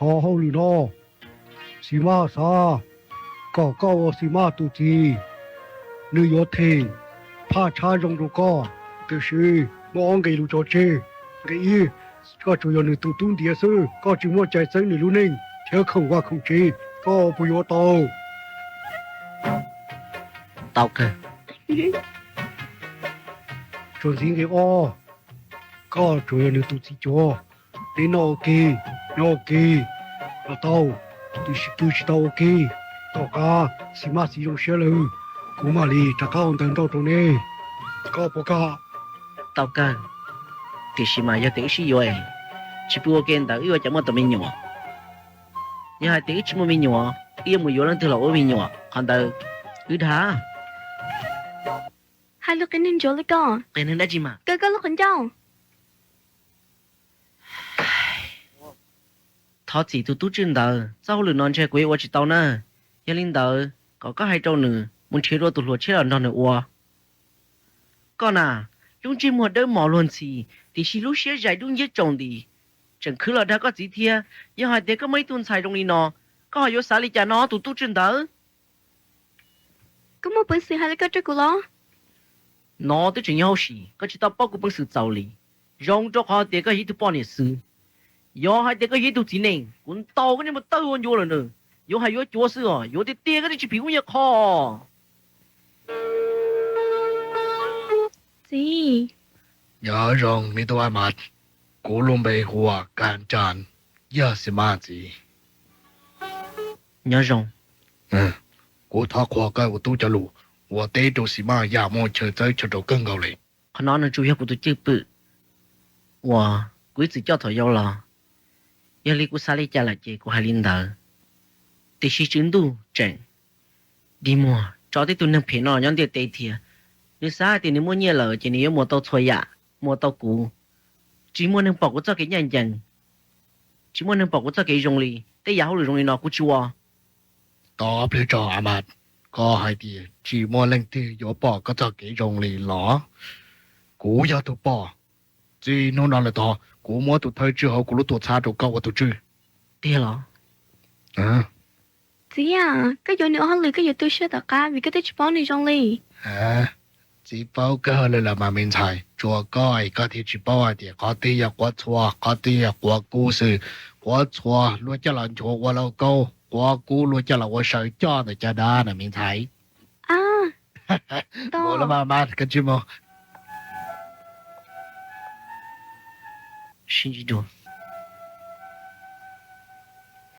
Qhov hauj lwm no, Xis Maj xav kom koj ua Xis Maj tus txiv, nws yuav them phaj tshab zoo rau koj, tiam sis muaj ob nqe lus tso tseg. Nqe ib, koj tsuas yog nws tus tub ntiav xwb, koj tsis muaj cai txeeb nws lub neej thiab khoom vaj khoom tsev, koj puas yuav tau? Tau kawg. Tsuas ntxiv nqe ob, koj tsuas yog nws tus txiv cuav, neb noj ua ke, nyob ua ke los tau, tiam sis pw tsis tau ua ke. Tom qab Xis Maj txiv zoo siab lawm, kuv mam li rov qab ua ntawv nrauj rau neb. Koj puas kam? Tau kawg, tiam sis mas yog tias wb sib yuav es tsis pw ua ke ntawd wb ua cas muaj tau me nyuam? Yog hais tias wb tsis muaj me nyuam, wb yuav mus yuav leej twg los ua me nyuam? Qhov ntawd wb dag. Hais lus qias neeg ntsuav li koj, qias neeg dab tsi mas? Kaw koj lub qhov ncauj. Thov txim tus tub tswj ntawd, txoj hauj lwm no ntshe kuv yuav ua tsis tau na. Yog li ntawd kom koj hais rau nws mus nrhiav dua tus hluas tshiab los nrog nws ua. Koj na, lub ntsej muag dawb mos luag ntxhi, tiam sis lub siab zais dub nciab tsaus nti, tseem khwv los dag koj txiv thiab. Yog hais tias koj muaj ib tug ntxhais zoo li no, koj ho yuav xav li cas no tus tub tswj ntawd? Koj muaj peev xwm hais li koj rau kuv los? No twb tseem yog hauj sim, koj tsis tau paub kuv peev xwm txaus li. Zoo rau qhov tias koj yog ib tug poj niam xwb. Yog hais tias koj yog ib tug txiv neej, kuv ntaus koj niag mus tawg ua ncuav lawm nws. Yuav hais yuav cuav xwb os, yuav tiag tiag koj twb tsis phim kuv nyuag qho. Txiv. Nyob zoo me tub Amas, kuv lub npe hu ua Kas Ras, yog Xis Maj txiv. Nyob zoo. Kuv thov qhuas koj ua tub cov lus uas teb rau Xis Maj yam muaj chaw txawb chaw rau kawg nkaus li. Qhov no nws tsuas yog kuv tus cwj pwm uas kuv ib txwm coj thaum yau los. Yog li kuv xav li cas lawm ces kuv hais li ntawd. Tiam sis tswv ntuj tseem dig muag tso tib tug neeg phem no nyob ntiaj teb thiab. Nws xav hais tias nws muaj nyiaj lawm ces nws yuav muas tau txhua yam, muas tau kuv. Tsis muaj neeg pom kuv txoj kev ncaj ncees, tsis muaj neeg pom kuv txoj kev zoo li. Tej yam hauj lwm zoo li no kuv tsis ua. Tos pliag tso Amas, koj hais tias tsis muaj leej twg yuav pom koj txoj kev zoo li los? Kuv yog tus pom. Txij hnub no lawm tod kuv muab tus thawj tswj hauv kuv lub tuam txhab rau koj ua tus tswj. Tiag los? Txiv, koj yuav nws ua hauj lwm koj yuav tu siab tom qab vim koj twb tsis paub nws zoo li. Txiv paub kawg li lawm mas me ntxhais, tsuas koj es koj thiaj tsis paub hais tias qhov twg yog quav txhua, qhov twg yog quav kub xwb. Quav txhua luag coj los nchuav ua lauj kaub, quav kub luag coj los ua saw coj ntawm caj dab na me ntxhais. Mus los mas, mas koj tsis mus. Sib ntsib dua.